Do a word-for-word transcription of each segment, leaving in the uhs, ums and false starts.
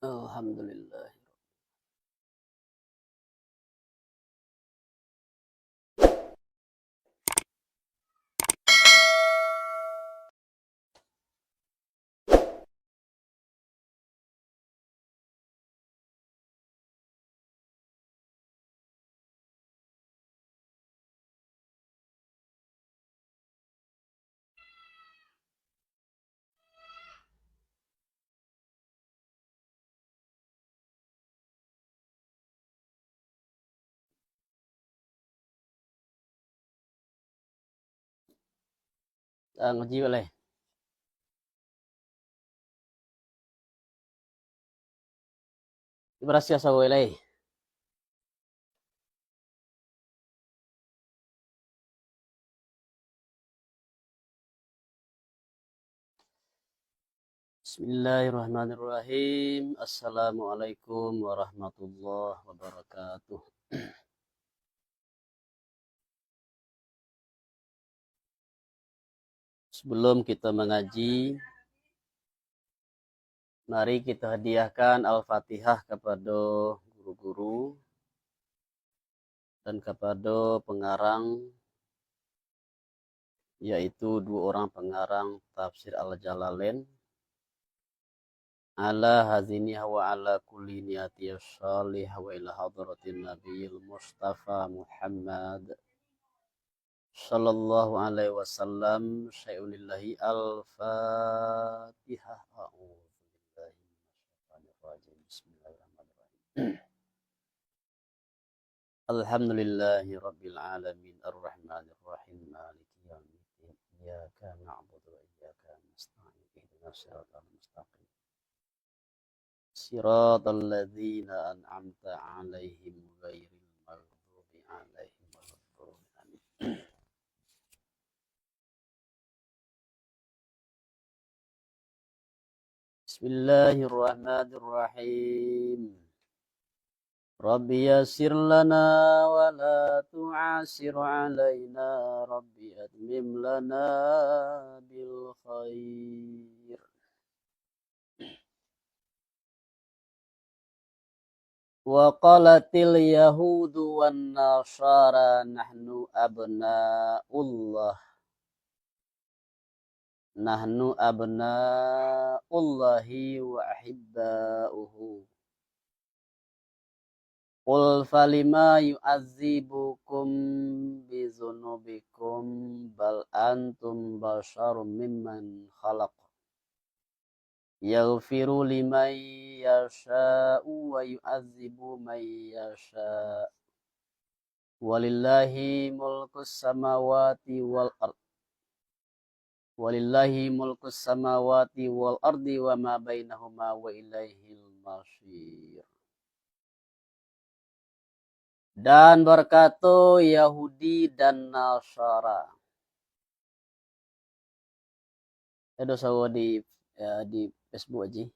Alhamdulillah. Ah, ngaji balik. Barasiah saruih lai. Bismillahirrahmanirrahim. Assalamualaikum warahmatullahi wabarakatuh. Sebelum kita mengaji, mari kita hadiahkan Al-Fatihah kepada guru-guru dan kepada pengarang, yaitu dua orang pengarang Tafsir Al-Jalalain, ala haziniha wa ala kulli niyati shalihah wa ila hadratin Nabiyil Mustafa Muhammad sallallahu alaihi wasallam, syai'un lillahi. Al-Fatihah. A'udzubillahi minasyaitonirrajim. Bismillahirrahmanirrahim. Alhamdulillahi rabbil alamin, arrahmanirrahim, maliki yaumiddin. Iyyaka na'budu wa iyyaka nasta'in. Ihdinas siratal mustaqim. Siratal ladzina an'amta 'alaihim ghairil maghdubi 'alaihim waladdallin. Amin. Bismillahirrahmanirrahim. Rabbi yassir lana wa la tu'assir 'alaina, Rabbi atmim lana bil khair. Wa qalatil yahudu wan nasara nahnu abna'ullah. Nahnu abna'ullahi wa ahibba'uhu. Qul falima yu'adzibukum bi dzunubikum bal antum basyarum mimman khalaq. Yaghfiru liman yasha'u wa yu'adzibu man yasha'. Walillahi mulkus samawati wal ard. Walillahi mulkus samawati wal ardi wa ma bainahuma wa ilaihil masir. Dan berkato Yahudi dan Nasara. Ado sawo di, ya, di Facebook aji.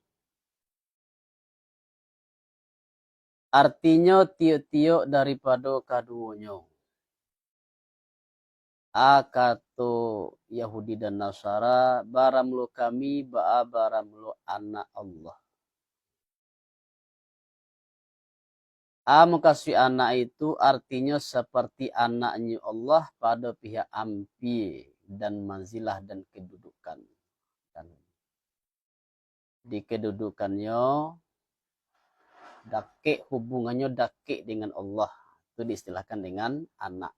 Artinyo tiok-tiok daripado kaduonyo. A kato Yahudi dan Nasara, baramulo kami baa baramulo Anak Allah. A mukasuik Anak itu artinyo saparti Anaknyo Allah pado pihak ampia dan manzilah dan kedudukan. Dan di kedudukannyo dakek, hubungannyo dakek dengan Allah, tu diistilahkan dengan Anak.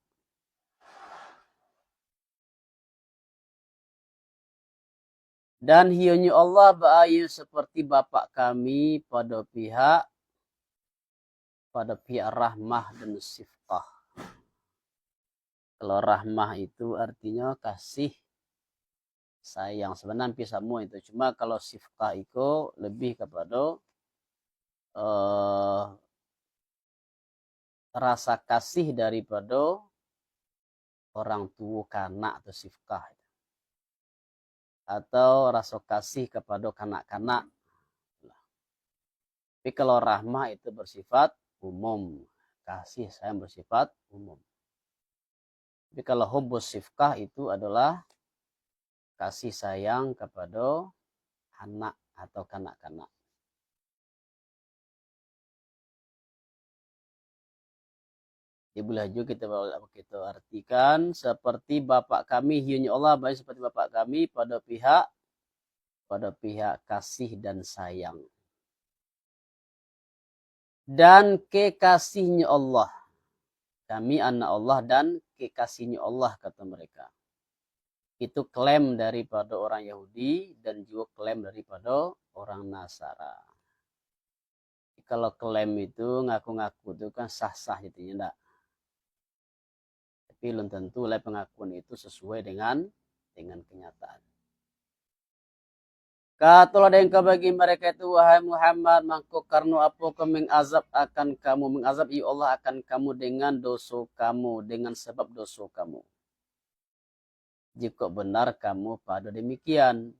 Dan hiyonyo Allah baayo saparti Bapak kami pado pihak, pado pihak rahmah dan syafqah. Kalau rahmah itu artinyo kasih sayang. Sabananyo hampir samo itu. Cuma kalau syafqah iko lebih kapado, eh, rasa kasih daripado orang tuo ka anak tu syafqah. Atau raso kasih kapado kanak-kanak. Tapi kalau rahmah itu bersifat umum, kasih sayang bersifat umum. Tapi kalau hubbus syafqah itu adalah kasih sayang kapado anak atau kanak-kanak. Jadi, boleh juo kito, kito artikan, seperti Bapak kami, iyo nyo Allah, baik seperti Bapak kami pada pihak, pada pihak kasih dan sayang. Dan kekasihnyo Allah. Kami anak Allah dan kekasihnyo Allah, kata mereka. Itu klaim daripada orang Yahudi dan juga klaim daripada orang Nasara. Kalau klaim itu, ngaku-ngaku tu kan sah-sah jatuhnyo, ndak? Tapi, belum tentu lah pengakuan itu sesuai dengan, dengan kenyataan. Katolah dek Engkau bagi mereka itu, wahai Muhammad, mangko karano apo Kami mengazab akan kamu, mengazab, iyo Allah, akan kamu dengan doso kamu, dengan sebab doso kamu. Jikok benar kamu pado demikian.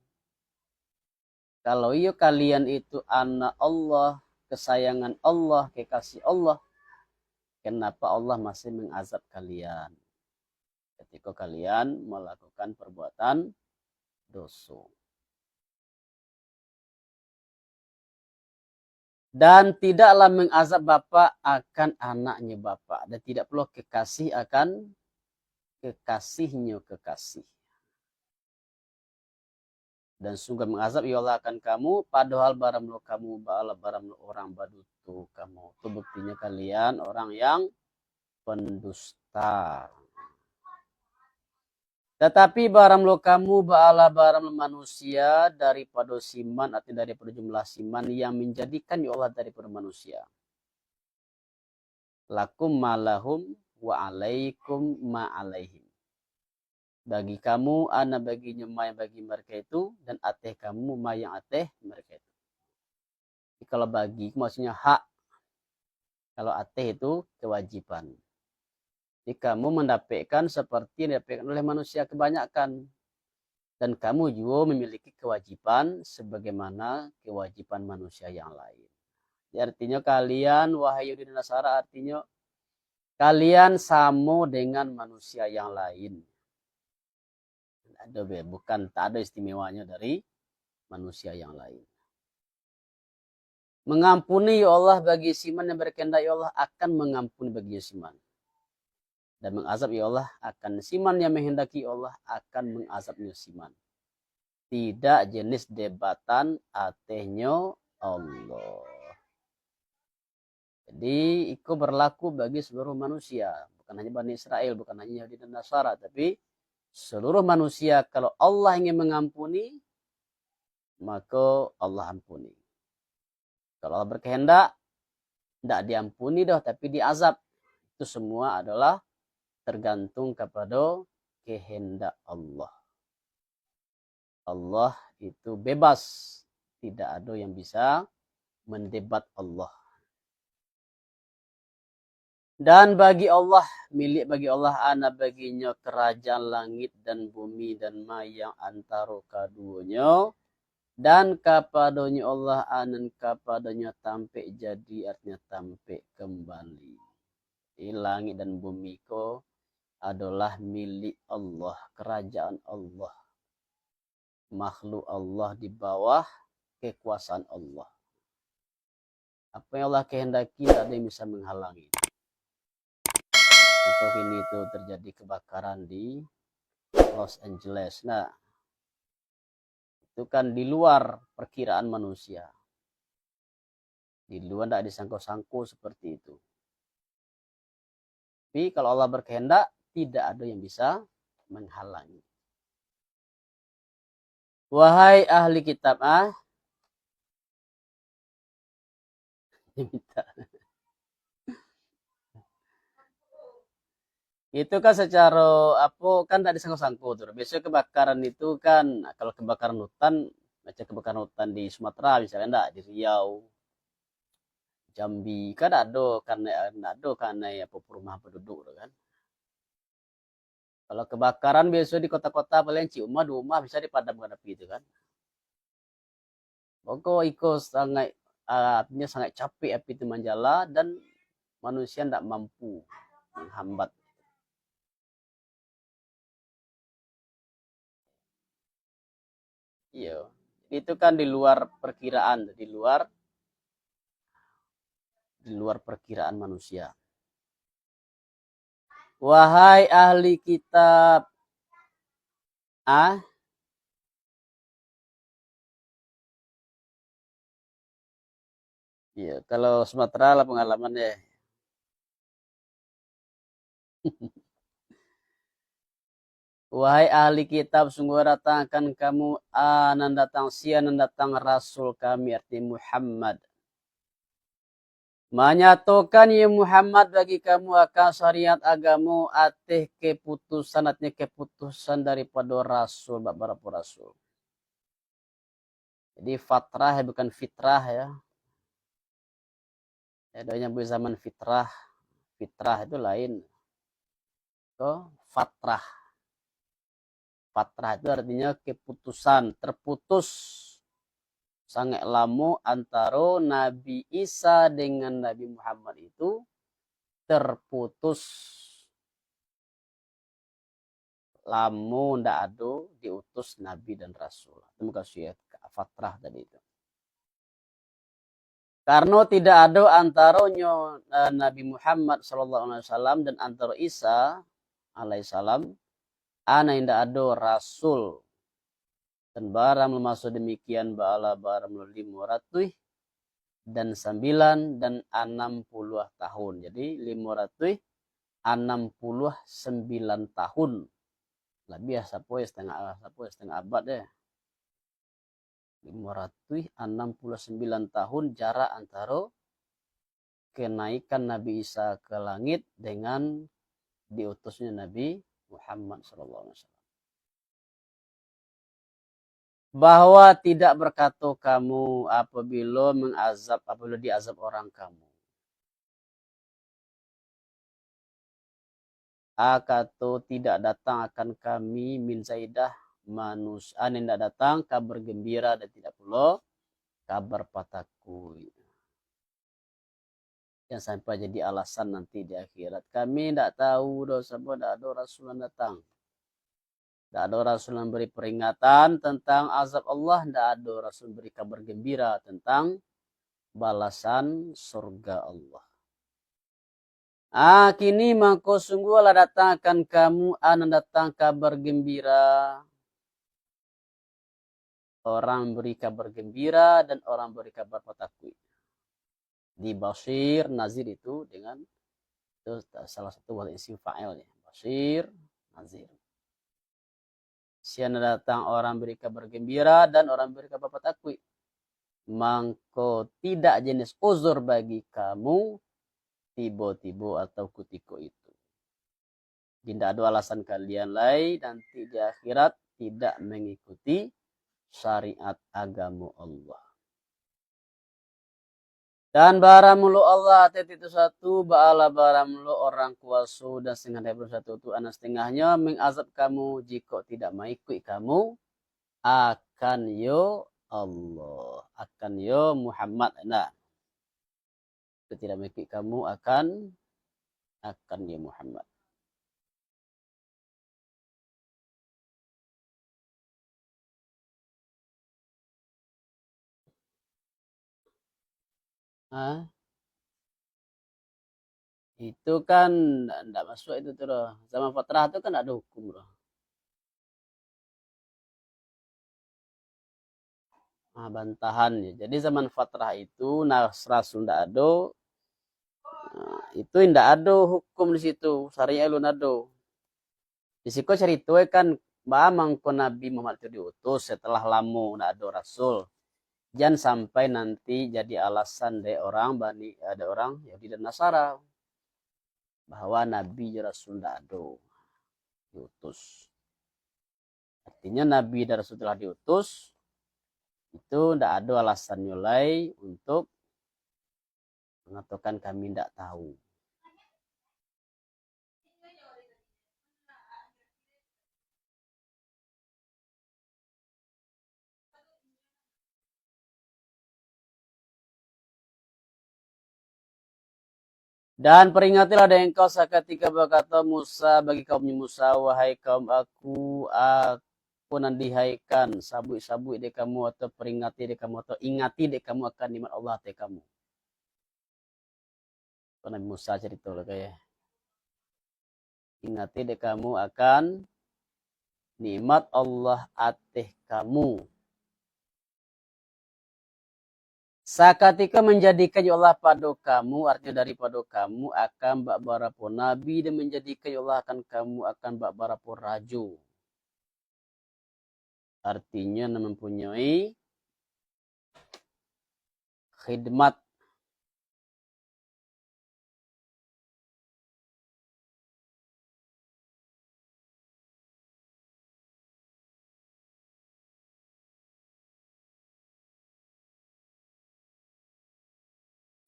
Kalau iyo kalian itu anak Allah, kesayangan Allah, kekasih Allah, kenapa Allah masih mengazab kalian ketika kalian melakukan perbuatan doso? Dan tidaklah mengazab bapak akan anaknya bapak, dan tidak pula kekasih akan kekasihnyo kekasih. Dan sungguah mengazab, iyo Allah, akan kamu, padahal baramulo kamu, baalah baramulo orang baduto kamu. Itu buktinya kalian orang yang pendusta. Tatapi baramulo kamu, baalah baramulo manusia daripado siman, artinya daripado jumlah siman, yang manjadikan, iyo Allah, daripado manusia. Lakum ma lahum wa alaikum ma alaihim. Bagi kamu, a nan baginyo ma yang bagi mereka itu, dan ateh kamu ma yang ateh mereka itu. Jadi, kalau bagi, maksudnya hak. Kalau ateh itu kewajiban. Jadi, kamu mendapatkan seperti yang didapatkan oleh manusia kebanyakan. Dan kamu juo memiliki kewajiban sebagaimana kewajiban manusia yang lain. Jadi, artinyo kalian, wahai Yahudi dan Nasara, artinyo kalian samo dengan manusia yang lain. Ado be-, bukan, tak ado istimewanyo dari manusia yang lain. Mengampuni, ya Allah, bagi siman yang berkehendak, ya Allah, akan mengampuni baginya siman. Dan mengazab, ya Allah, akan siman yang menghendaki, ya Allah, akan mengazabnya siman. Tidak jenis debatan atehnyo Allah. Jadi, iko berlaku bagi seluruh manusia. Bukan hanya Bani Israel, bukan hanya Yahudi dan Nasara, tapi seluruh manusia. Kalau Allah ingin mengampuni, maka Allah ampuni. Kalau Allah berkehendak, ndak diampuni doh, tapi diazab. Itu semua adalah tergantung kepada kehendak Allah. Allah itu bebas, tidak ada yang bisa mendebat Allah. Dan bagi Allah, milik bagi Allah, a nan baginyo kerajaan langit dan bumi dan ma yang antaro kaduonyo, dan kapadonyo Allah a nan kapadonyo tampek jadi, artinya tampek kembali. Jadi, langit dan bumi ko adolah milik Allah, kerajaan Allah, makhluk Allah di bawah kekuasaan Allah. Apa yang Allah kehendaki, tak ada yang bisa menghalangi. Contoh, kini itu terjadi kebakaran di Los Angeles. Nah, itu kan di luar perkiraan manusia. Di luar, ndak disangko-sangko seperti itu. Tapi kalau Allah berkehendak, tidak ada yang bisa menghalangi. Wahai ahli kitab, ah, itu kan secara, apo, kan ndak disangko-sangko tu. Biaso kebakaran itu kan, kalau kebakaran hutan, macam kebakaran hutan di Sumatera misalnya, ndak, di Riau, Jambi, kan ndak ado kanai, ndak ado kanai apo, perumahan penduduk tu kan. Kalau kebakaran biaso di kota-kota, paling ciek umah, duo umah bisa dipadamkan api tu kan. Pokok iko sangat, ah, artinya sangat capek api tu manjala dan manusia ndak mampu menghambat. Iyo. Itu kan di luar perkiraan, di luar, di luar perkiraan manusia. Wahai ahli kitab, ah, iya, kalau Sumatera lah pangalaman deh. Wahai ahli kitab, sungguah datang akan kamu, a, nan datang, sia nan datang, rasul kami, arti Muhammad. Manyatokan, ya Muhammad, bagi kamu akan syariat agamo ateh keputusan, artinya keputusan daripado rasul, babarapo rasul. Jadi fatrah, ya, bukan fitrah, ya. Ya, ado nyabuik zaman fitrah. Fitrah itu lain. Ko, fatrah. Fatrah itu artinya keputusan, terputus. Sangat lamo antaro Nabi Isa dengan Nabi Muhammad itu terputus. Lamo ndak ado diutus nabi dan rasul. Itu mukasuik fatrah tadi itu. Karno tidak ado antaronyo, eh, Nabi Muhammad sallallahu alaihi wasallam dan antaro Isa alaihissalam, a, nan indak ado rasul. Dan barang mamaso demikian baalah barang limo ratuih dan sambilan dan anam puluah tahun. Jadi, limo ratuih anam puluah sambilan tahun. Labiah sapo setengah, sapo setengah abad deh. Limo ratuih anam puluah sambilan tahun jarak antaro kenaikan Nabi Isa ke langit dengan diutusnya Nabi Muhammad sallallahu alaihi wasallam. Bahwa tidak berkato kamu apabilo mengazab, apabilo diazab orang kamu. A, kato tidak datang akan kami min zaidah manus-, a, nan indak datang kabar gembira dan tidak pulo kabar patakuik. Jan sampai jadi alasan nanti di akhirat. Kami ndak tahu doh, sabab ndak ado rasul nan datang. Ndak ado rasul nan beri peringatan tentang azab Allah, ndak ado rasul beri kabar gembira tentang balasan surga Allah. Ah, kini mangko sungguhlah datang akan kamu, a, nan datang kabar gembira. Orang beri kabar gembira dan orang beri kabar patakuik. Di Basyir, Nazir itu dengan, itu salah satu wazan isim fa'il ya. Basyir, Nazir. Sia nan datang orang beri kabar gembira dan orang beri kabar patakuik. Mangko tidak jenis uzur bagi kamu tibo-tibo atau kutiko itu. Indak ado alasan kalian lai nanti di akhirat tidak mangikuti syariat agamo Allah. Dan baramulo Allah ateh itu satu, baalah baramulo orang kuaso dan satangah dari satu tu, a nan satangahnyo mangazab kamu, jikok tidak maikuik kamu, akan yo Allah, akan yo Muhammad, nah. Jikok tidak maikuik kamu, akan, akan yo Muhammad. Hah? Itu kan ndak, ndak masuak itu tu doh. Zaman fatrah tu kan ndak ado hukum doh. Ah, bantahan ya. Jadi zaman fatrah itu nas rasul ndak ado. Nah, itu indak ado hukum di situ, syariat alun ado. Di siko carito kan, baa mangko Nabi Muhammad itu diutus setelah lamo ndak ado rasul. Jan sampai nanti jadi alasan dek orang Bani, eh, dek orang Yahudi dan Nasara, bahwa Nabi jo Rasul ndak ado diutus. Artinya Nabi dan Rasul telah diutus, itu ndak ado alasannyo lai untuk mangatokan kami ndak tahu. Dan peringatilah dek engkau sakatiko bakato Musa bagi kaumnyo Musa, "Wahai kaum aku, aku nan dihaikan, sabuik-sabuik dek kamu, atau peringati dek kamu, atau ingati dek kamu akan nikmat Allah ateh kamu." Ko Nabi Musa carito lah, kaya. Ingati dek kamu akan nikmat Allah ateh kamu. Sakatiko manjadikan, ya Allah, pado kamu, artinyo daripado kamu, akan babarapo nabi, dan manjadikan, ya Allah, akan kamu akan babarapo rajo. Artinyo, nan mampunyoi khidmat.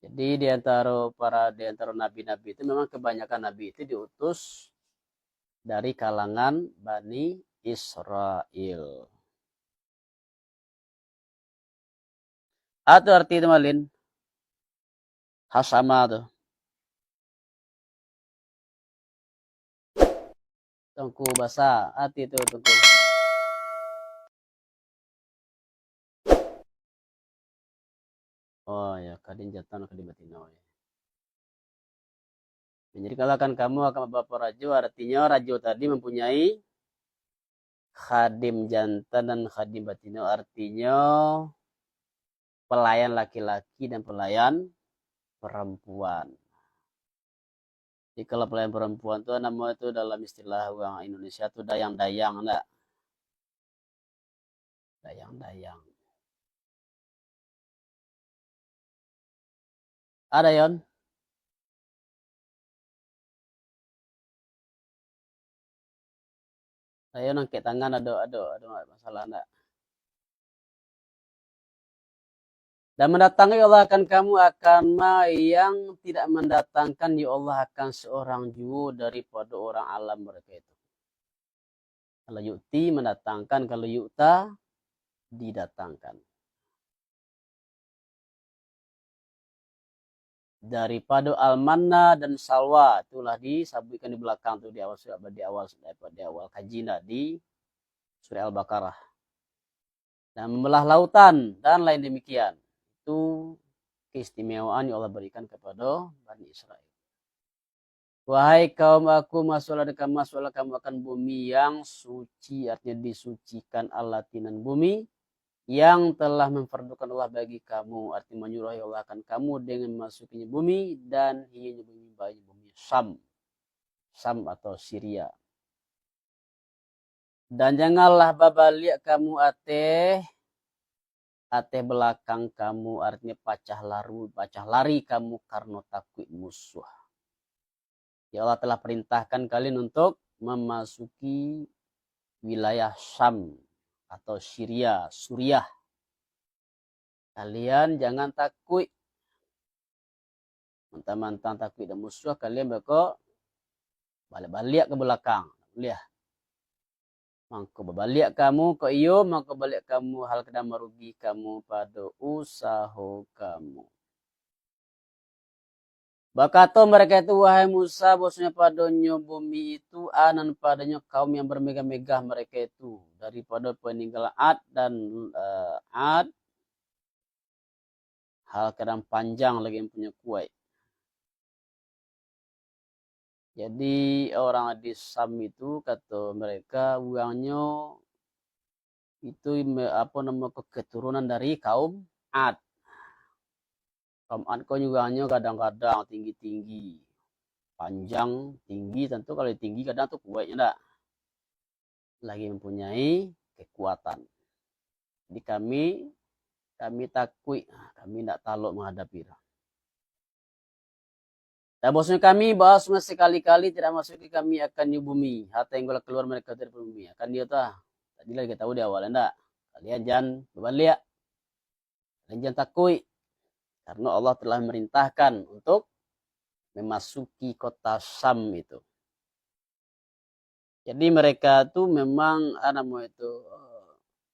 Jadi, di antaro para, di antaro nabi-nabi itu, memang kebanyakan nabi itu diutus dari kalangan Bani Israel. Atau arti itu, Malin? Hasama tu. Tungku basa, arti tu, Tungku. Oh ya, khadim jantan, khadim batino, ya. Jadi, kalau akan kamu akan babarapo rajo, artinyo rajo tadi mampunyai khadim jantan dan khadim batino, artinyo pelayan laki-laki dan pelayan perempuan. Jadi, kalau pelayan perempuan tu, namo itu dalam istilah urang Indonesia tu dayang-dayang, ndak? Dayang-dayang. Ada, Yon? Ayo, angkek tangan, ado, ado, ado masalah ndak? Dan mandatangi Allah akan kamu akan ma yang tidak mandatangkan, ya Allah, akan seorang juo daripado urang alam mereka itu. Kalau yu'ti, mandatangkan, kalau yu'ta, didatangkan. Daripado al-manna dan salwa, itulah disabuikkan di balakang tu, di awal surah, di awal, di awal kaji nah, di surah Al-Baqarah. Dan membelah lautan, dan lain demikian. Itu keistimewaan yang Allah berikan kepada Bani Israel. Wahai kaum aku, masuklah kamu, masuklah kamu akan bumi yang suci, artinya disucikan, allati, nan bumi yang telah memfardukan Allah bagi kamu, artinya manyuruhi Allah akan kamu dengan masukinya bumi, dan iyonyo bumi, bumi Syam, Syam atau Syria. Dan janganlah babaliak kamu ateh, ateh balakang kamu, artinya pacah laru, pacah lari kamu karano takuik musuah. Ya Allah telah perintahkan kalian untuk memasuki wilayah Syam atau Syria, Suriah. Kalian jangan takuik. Mantang-mantang takuik dek musuah, kalian beko baliak-baliak ka balakang. Buliah. Mangko babaliak kamu ka iyo, mangko baliak kamu hal ka nan marugi kamu pado usaho kamu. Bakato mereka itu, "Wahai Musa, bahwasanya padonyo bumi itu, a, nan padonyo kaum yang bermegah-megah mereka itu, daripado paninggalan Ad dan, eh, Ad, hal ka nan panjang lagi, yang punya kuaik." Jadi, orang di Syam itu, kato mereka, urangnyo itu me-, apo namo ko, keturunan dari kaum Ad. Kaum Ad ko urangnyo gadang-gadang, tinggi-tinggi, panjang, tinggi, tantu kalau tinggi gadang tu kuaiknyo ndak? Lagi mempunyai kekuatan. Jadi kami, kami takuik, kami ndak talok menghadapi tu. Dan bahwasanya kami, bahwasanya sekali-kali tidak masuki kami akan iyo bumi, hatta hinggolah keluar mereka dari bumi, akan iyo tu, ah. Tadi lah kita tahu di awal, ndak? Kalian jangan babaliak. Kalian jangan takuik. Karena Allah telah memerintahkan untuk memasuki kota Syam itu. Jadi mereka tu memang, ah, namo itu, eh,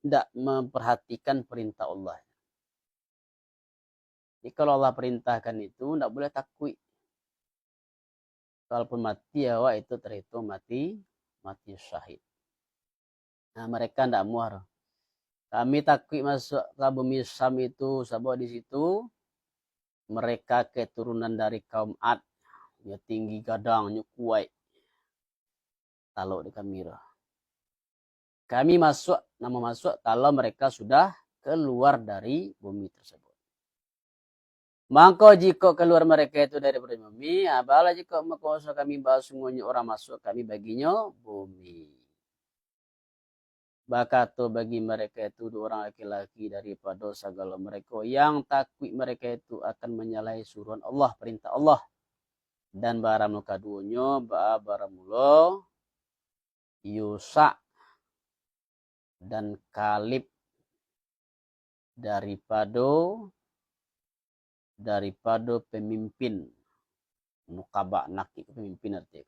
ndak memperhatikan perintah Allah. Jadi kalau Allah perintahkan itu, ndak boleh takuik. Kalaupun mati, awak itu terhitung mati, mati syahid. Nah, mereka ndak amuah tu. Kami takuik masuk ka bumi Syam itu, sabab di situ mereka keturunan dari kaum Ad, nyo tinggi gadang, nyo kuaik. Talok di kami tu. Kami masuak, namuah masuak kalau mereka sudah keluar dari bumi tersebut. Mangko jikok kaluar mereka itu dari bumi, abalah jikok mangko kami, bahwa sungguahnyo urang masuak kami baginyo bumi. Bakato bagi mereka itu duo urang laki-laki daripado sagalo mereka yang takuik mereka itu akan manyalahi suruhan Allah, parintah Allah. Dan baramulo kaduonyo, ba-, baramulo Yusak dan Kalib daripado, daripado pamimpin. Nukaba, nakib, pamimpin arti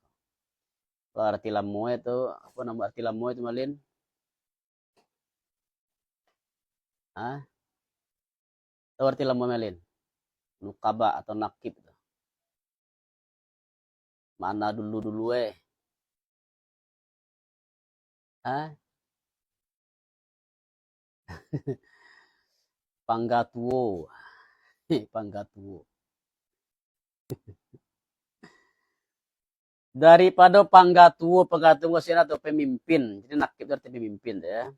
ko. Arti lamo tu, apo namo arti lamo tu, Malin? Hah? Tahu arti lamo, Malin? Nukaba atau nakib tu. Mana dulu-dulu, eh? Hah? Panggatuo. Panggatuo. Daripado panggatuo, panggatuo sinan tu pamimpin. Jadi nakib tu arti pamimpin tu, ya.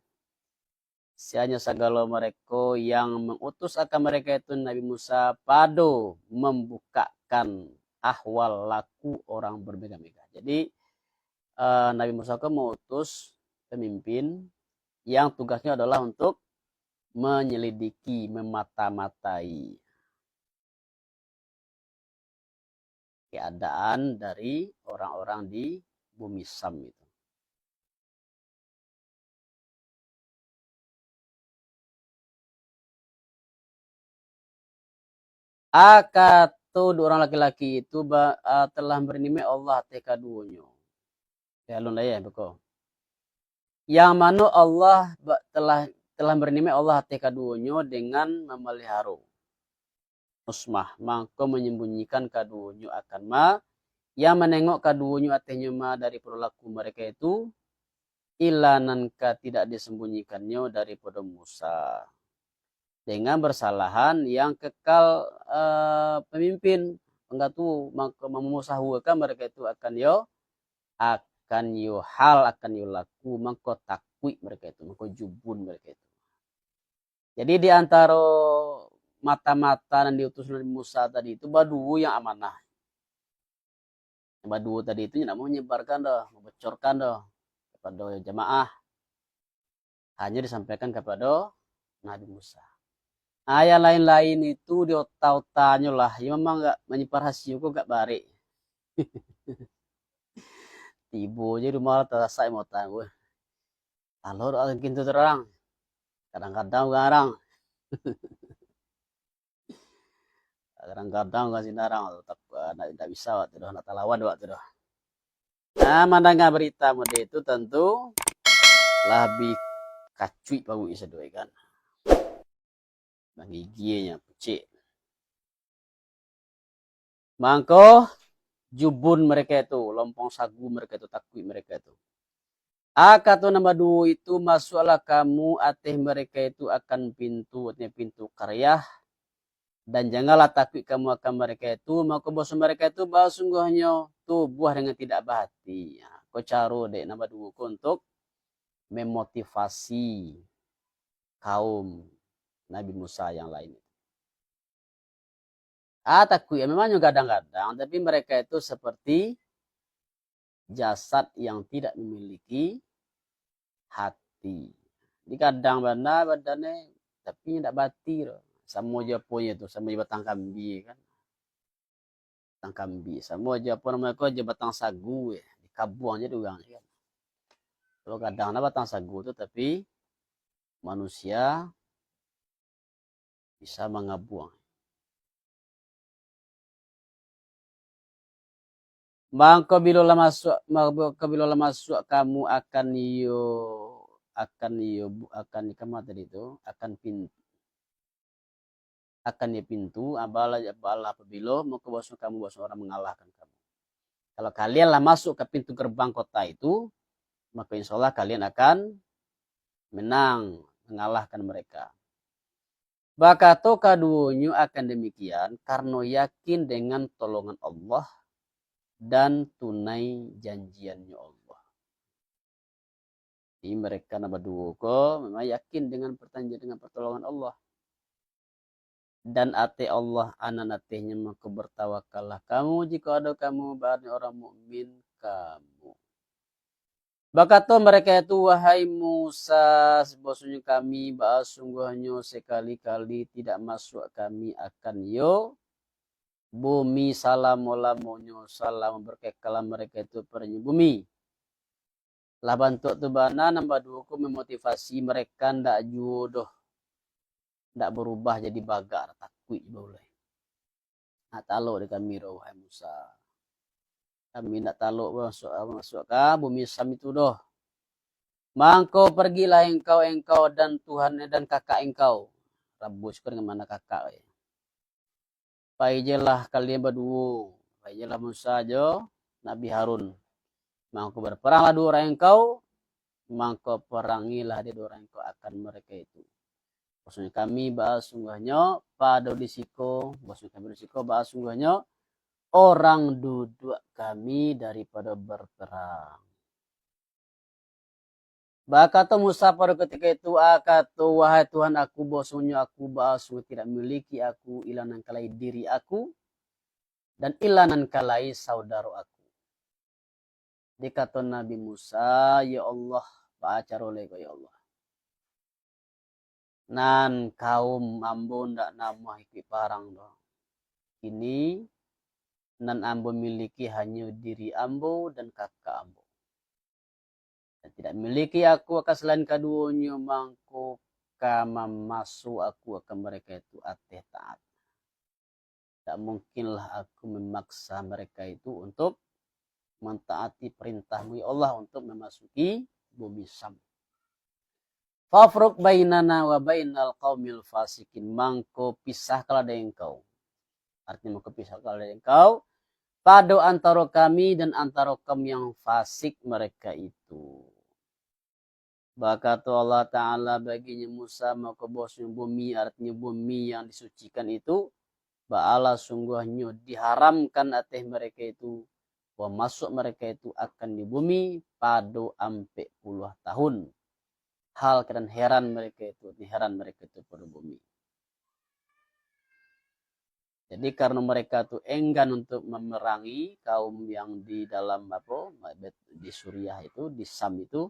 Sianyo sagalo mereka yang mangutus akan mereka itu Nabi Musa pado mambukakan ahwal laku orang bermega-mega. Jadi, eh, Nabi Musa ko mautus pamimpin yang tugasnyo adalah untuk manyelidiki, mamata-matai keadaan dari orang-orang di bumi Syam itu. Akato duo urang laki-laki itu ba-, ah, telah mambari nikmat Allah ateh kaduonyo. Ya, alun dayah, beko. Yang mano Allah ba-, telah, telah mambari nikmat Allah ateh kaduonyo dengan mamaliharo usmah, mangko manyambunyikan kaduonyo akan ma, yang manengok kaduonyo atehnyo ma daripado laku mereka itu, ila nan ka tidak disambunyikannya daripado Musa. Dengan basalahan yang kekal, eh, pamimpin, panggatuo, mangko mamusahuakan mereka itu akan yo, akan yo hal, akan yo laku, mangko takuik mereka itu, mangko jubun mereka itu. Jadi, di antaro mata-mata nan diutus Nabi Musa tadi itu, baduo yang amanah. Yang baduo tadi itu ndak mau manyebarkan doh, mambocorkan doh kapado jamaah. Hanyo disampaikan kapado Nabi Musa. Nah, yang lain-lain itu di ota-otanyo lah. Ya, memang agak manyimpan rahasio ko agak barek. Tibo je rumah lah, tasasak mah otak ko. Alor angkin tu tarang. Kadang-kadang garang. Kadang-kadang ka sinarang tu, tak, nak, tak bisa waktu tu, nak talawan waktu tu. Nah, mandanga barita mode tu tantu lah bi kacuik pauik sadoi kan. Manggigienyo pucik. Mangko jubun mereka tu, lompong sagu mereka tu, takuik mereka tu. Akato nan baduo itu, masuaklah kamu ateh mereka itu akan pintu, artinyo pintu karyah, dan janganlah takuik kamu akan mereka itu, mako basuo mereka itu, bahwa sungguahnyo tubuah dengan tidak bahati. Ha, ko caro dek nan baduo ko untuk memotivasi kaum Nabi Musa yang lain. Ah, takuik, ya, memang nyo gadang-gadang, tapi mereka itu seperti jasad yang tidak memiliki hati. Digadang bana badannyo, tapi ndak bati doh. Samo jo aponyo tu, samo jo batang kambia kan. Batang kambia, samo jo apo namo ko, jo batang sagu, ya. Dikabuang je dek urang kan. Kalau gadang nah batang sagu tu, tapi manusia bisa mangabuang. Mangko bilo lah masuak, mangko bilo lah masuak kamu akan iyo, akan iyo bu-, akan kama tadi tu, akan pin-, akan iyo pintu, abalah, abalah apabilo, mangko basuo kamu, basuo urang mangalahkan kamu. Kalau kalian lah masuk ka pintu gerbang kota itu, mako insya Allah kalian akan menang, mangalahkan mereka. Bakato kaduonyo akan demikian, karano yakin dengan tolongan Allah dan tunai janjiannyo Allah. Jadi mereka nan baduo ko memang yakin dengan pertanjian, dengan pertolongan Allah. Dan ateh Allah anan atehnyo, mako bertawakallah kamu, jikok ado kamu, bana urang mukmin kamu. Bakato mereka itu, "Wahai Musa, bahwasonyo kami baa sungguahnyo sekali-kali tidak masuak kami akan iyo bumi salamo-lamonyo, salamo berkekalan mereka itu padonyo bumi." Lah bantuak tu bana, nan baduo ko memotivasi mereka ndak juo doh, ndak berubah jadi bagak, takuik juo lai. "Ndak talok dek kami doh, wahai Musa. Kami ndak talok masuak, masuak ka bumi Syam itu doh. Mangko pergilah engkau, engkau dan Tuhan dan kakak engkau." Rabuih ko dengan makna kakak. "Pai jelah kalian baduo, pai jelah Musa jo Nabi Harun. Mangko berperanglah duo urang engkau, mangko perangilah dek duo urang engkau akan mereka itu. Bahwasonyo kami baa sungguahnyo pado di siko, bahwasonyo kami di siko baa sungguahnyo urang duduak kami daripado berperang." Bakato Musa pado katiko itu, "Akato, wahai Tuhan aku, bahwasonyo aku baa sungguah tidak miliki aku, ilah nan ka lai diri aku, dan ilah nan ka lai saudaro aku." Dikato Nabi Musa, "Ya Allah, baa caro lai ko, ya Allah? Nan kaum ambo ndak namuah ikuik parang doh. Kini, nan ambo miliki hanyo diri ambo dan kakak ambo. Dan tidak miliki aku akan salain kaduonyo, mangko ka mamaso aku akan mereka itu ateh taat. Tidak mungkinlah aku memaksa mereka itu untuk mentaati perintahmu, ya Allah, untuk memasuki bumi Syam. Fafruq bainana wa bainal qaumil fasikin." Mangko pisahkanlah dek engkau. Artinya, mangko pisahkanlah dek engkau pado antaro kami dan antaro kaum yang fasik mereka itu. Bakato Allah Ta'ala baginyo Musa, mako bahwasonyo bumi, artinyo bumi yang disucikan itu, baalah sungguahnyo diharamkan ateh mereka itu, wa masuak mereka itu akan di bumi pado ampek puluah tahun. Hal keadaan heran mereka itu, heran mereka itu pado bumi. Jadi, karena mereka tu enggan untuk memerangi kaum yang di dalam, apo, di Suriah itu, di Syam itu,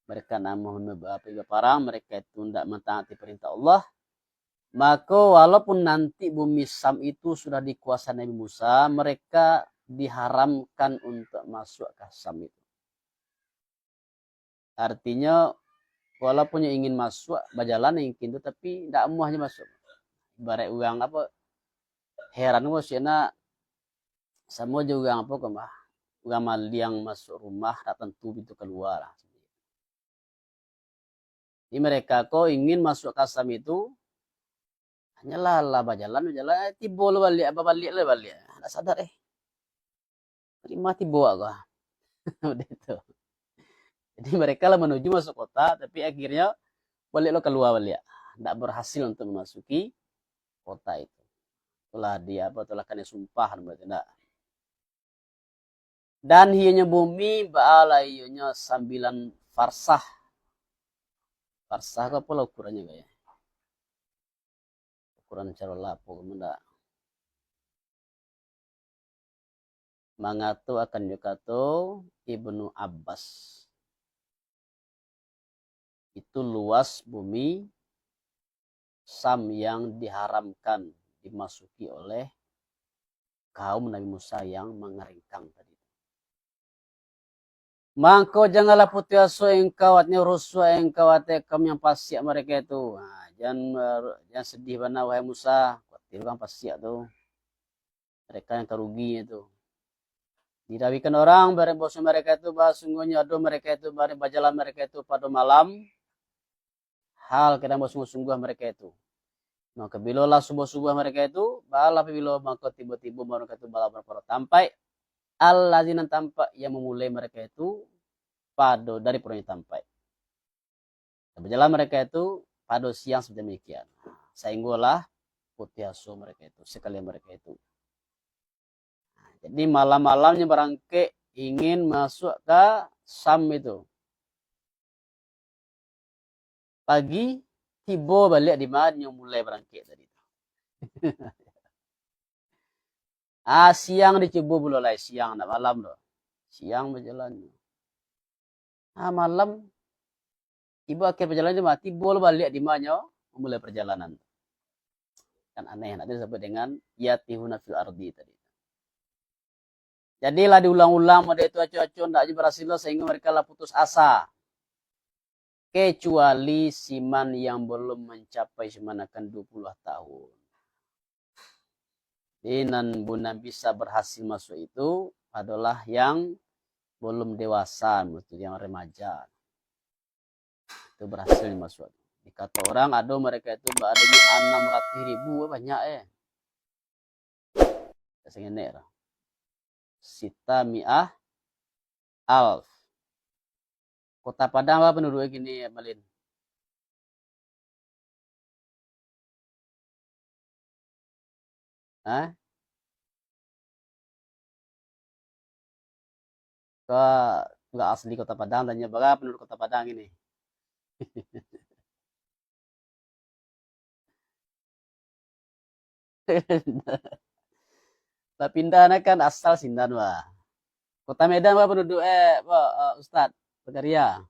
mereka namuah me-, apo, berperang, mereka itu ndak mentaati perintah Allah, maka walaupun nanti bumi Syam itu sudah dikuasai Nabi Musa, mereka diharamkan untuk masuk ke Syam itu. Artinyo, walaupun nyo ingin masuak, bajalan ingin tu, tapi ndak amuah nyo masuak. Ibarat urang apo, heran ko, siana samo jo urang apo ko mah, urang maliang masuak rumah, ndak tantu pintu kalua lah. Jadi, mereka ko ingin masuak ka Syam itu, hanyolah lah bajalan, bajalan, eh, tibo lo baliak, babaliak lo baliak. Ndak sadar, eh. Limo tibo ko. Udah itu. Jadi, mereka lah menuju masuk kota, tapi akhirnyo baliak lo kalua baliak. Ndak berhasil untuk memasuki kota itu. Itulah dia, apo, itulah kanai sumpah, ndak. Dan iyonyo bumi baalah iyonyo sambilan farsah. Farsah ko apolah ukurannyo, kayak? Ukuran caro lapo ko ndak? Mangato akan jo kato Ibnu Abbas, itu luas bumi Syam yang diharamkan dimasuki oleh kaum Nabi Musa yang mangaringkang tadi. Mangko janganlah putuih aso engkau, artinyo rusuah engkau, ateh kaum yang fasiak mereka itu. Ha, jan, jan sedih bana, wahai Musa, kuatir urang fasiak tu. Mereka yang ka ruginyo tu. Dirawikan orang, barang bosan mereka itu, bahwa sungguhnya ado mereka itu, barang bajalan mereka itu pado malam, hal kadang basungguah-sungguah mereka itu. Maka, bilolah subuah-subuah mereka itu, balah pabilo mangko tibo-tibo mereka itu balah baparo tampaik, allazi nan tampaik yang mamulai mereka itu pado dari paronyo tampaik. Dan bajalan mereka itu pado siang sedemikian. Sahinggolah putuih aso mereka itu, sakalian mereka itu. Jadi, malam-malamnyo barangkek ingin masuak ka Syam itu. Pagi, tibo baliak di ma nyo mulai barangkek tadi tu. Ah, siang dicubo pulo lai, siang, ndak malam doh. Siang bajalan. Ah, malam, tibo akhir pajalanan di ma, tibo lo baliak di ma nyo mamulai parjalanan. Kan aneh, nah, itu disebut dengan yatihuna fil ardi tadi. Jadi lah diulang-ulang model itu acok-acok, ndak aja barhasil lo, sahinggo mereka lah putus asa. Kecuali siman yang belum mencapai siman akan dua puluh tahun. Jadi nan, nan bisa barhasil masuak itu adolah yang belum dewasa, maksudnya yang remaja. Itu barhasil masuak. Dikato urang ado mereka itu baadanya anam ratuih ribu, banyak, eh. Sangenek lah. Sita mi'ah alf. Kota Padang bara panduduak kini, Malin? Hah? Ka, nggak asli Kota Padang, tanya bara panduduak Kota Padang ini. Lah pindah nah kan asal sinan, wah. Kota Medan bara panduduak, eh, apa, eh, Ustaz Zakaria?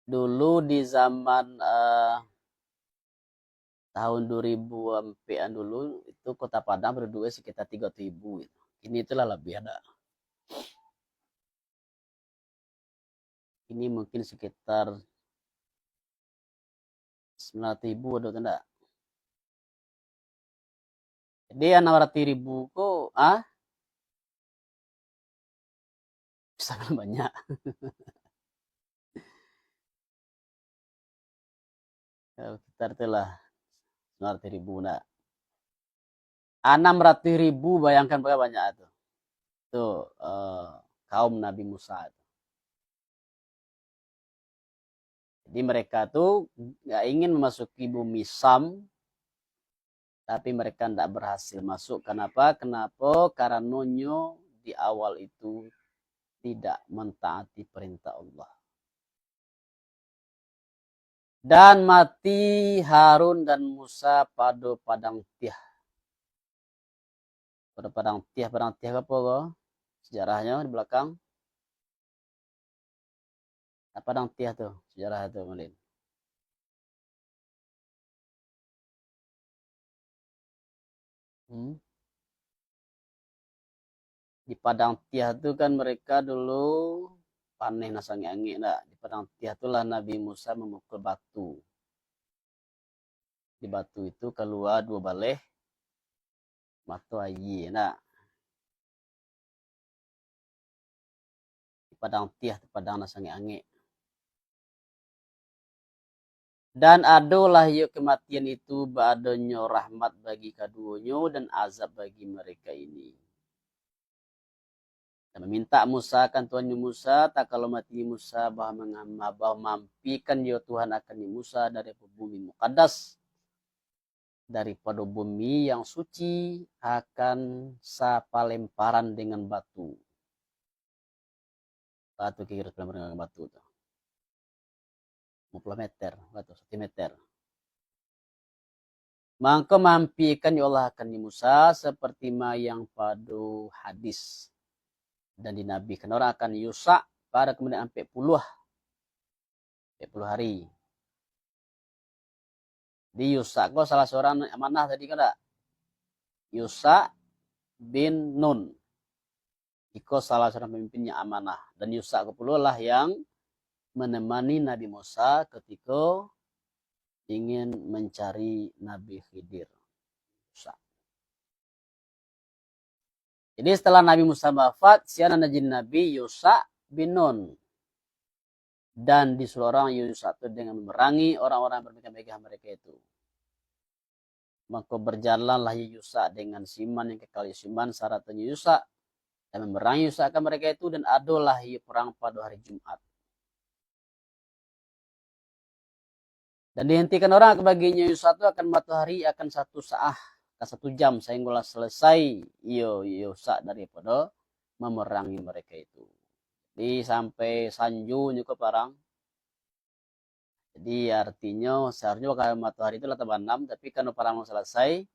Dulu di zaman, eh, tahun dua ribu ampek-an dulu, itu Kota Padang panduduaknya sekitar tiga ratus ribu gitu. Kini itulah lebih ada. Kini mungkin sekitar sembilan ratus ribu, ado tu ndak? Jadi, anam ratus ribu ko, ah? Sangat banyak. Ya, sekitar tu lah, sembilan ratus ribu ndak? Anam ratus ribu, bayangkan bara banyak tu. Tu, eh, kaum Nabi Musa tu. Jadi mereka tu nggak ingin memasuki bumi Syam, tapi mereka ndak berhasil masuk. Kenapa? Kenapa? Karena nyo di awal itu tidak mentaati perintah Allah. Dan mati Harun dan Musa pado Padang Tiah. Pado Padang Tiah, Padang Tiah apo ko? Sejarahnyo di balakang. Padang Tiah tu, sejarah tu, Malin. Hmm. Di Padang Tiah tu kan mereka dulu paneh nan sangaik angek ndak. Di Padang Tiah tu lah Nabi Musa mamukul batu. Di batu itu kalua duo baleh mato aia ndak. Di Padang Tiah tu, padang nan sangaik angek. Dan adolah iyo kamatian itu baadonyo rahmat bagi kaduonyo dan azab bagi mereka ini. Dan mamintak Musa akan Tuhannyo Musa, takalo mati Musa, bahwa mangam-, bahwa maampikan jo Tuhan akan Musa dari bumi mukaddas, daripado bumi yang suci akan sapalemparan dengan batu. Batu kiro sapalemparan dengan batu tu. Limo puluah meter, batu satu meter. Mangko maampikan jo Allah akan Musa, seperti ma yang pado hadis. Dan dinabikan urang akan Yusa pada kemudian ampek puluah, ampek puluah hari. Di Yusa ko salah seorang amanah tadi kan ndak? Yusa bin Nun. Iko salah seorang pemimpin yang amanah. Dan Yusa ko pulo lah yang menemani Nabi Musa ketika ingin mencari Nabi Khidir. Yusa. Jadi setelah Nabi Musa wafat, siya nan jadi nabi Yusa bin Nun. Dan disuruah urang Yusa tu dengan memerangi orang-orang yang bermegah-megah mereka itu. Mako berjalanlah Yusa dengan siman yang kekal siman, sarato Yusa, dan memerangi Yusa akan mereka itu, dan adolah iyo perang pada hari Jumat. Dan dihentikan urang ka baginya Yusa tu akan matohari akan satu saah ka satu jam, sahinggolah salasai iyo, iyo Yusak daripado mamerangi mereka itu. Jadi sampai sanjo nyo ko parang. Jadi artinyo saharusnyo kalau matoari tu lah tabanam, tapi karano parang salasai,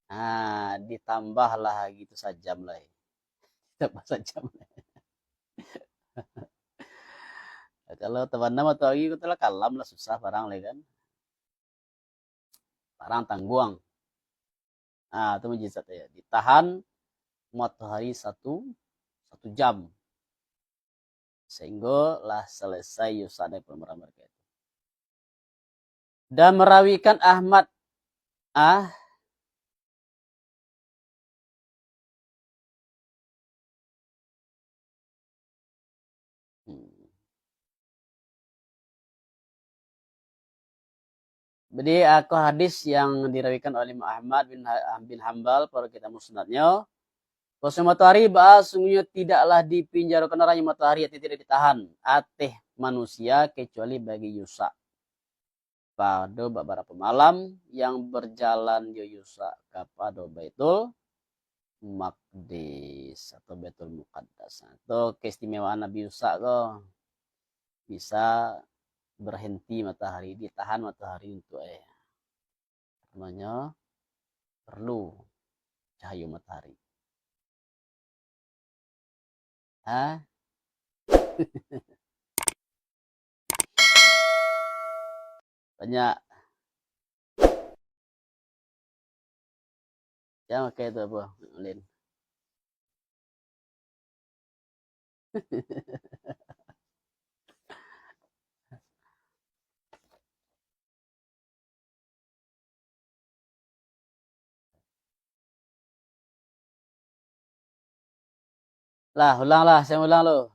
nah, ditambahlah lagi tu sajam lai. Tambah sajam lai. Kalau tabanam matoari ko tu lah kalam lah, susah parang lai kan. Parang tangguang. Ah, tu mukjizat ya. Ditahan matoari satu, satu jam. Sahinggo lah salasai Yusak dari pemerangan mereka itu. Dan merawikan Ahmad, ah, Hmm. Jadi, ah, ko hadis yang dirawikan oleh Imam Ahmad bin Ha-, bin Hambal, pada kitab Musnadnyo, bahwasanya matoari baa sungguhnyo tidaklah dipinjarokan orang yang matoari, artinya tidak ditahan ateh manusia kecuali bagi Yusak. Pado babarapo malam yang berjalan jo Yusak kapado Baitul Maqdis atau Baitul Muqaddas. Nah, tu keistimewaan Nabi Yusak ko, bisa berhenti matoari, ditahan matoari untuak e. Karanonyo perlu cahayo matoari. Ha? Banyak. Jan pakai tu apo, Lin. Lah, ulang lah, saya ulang lo.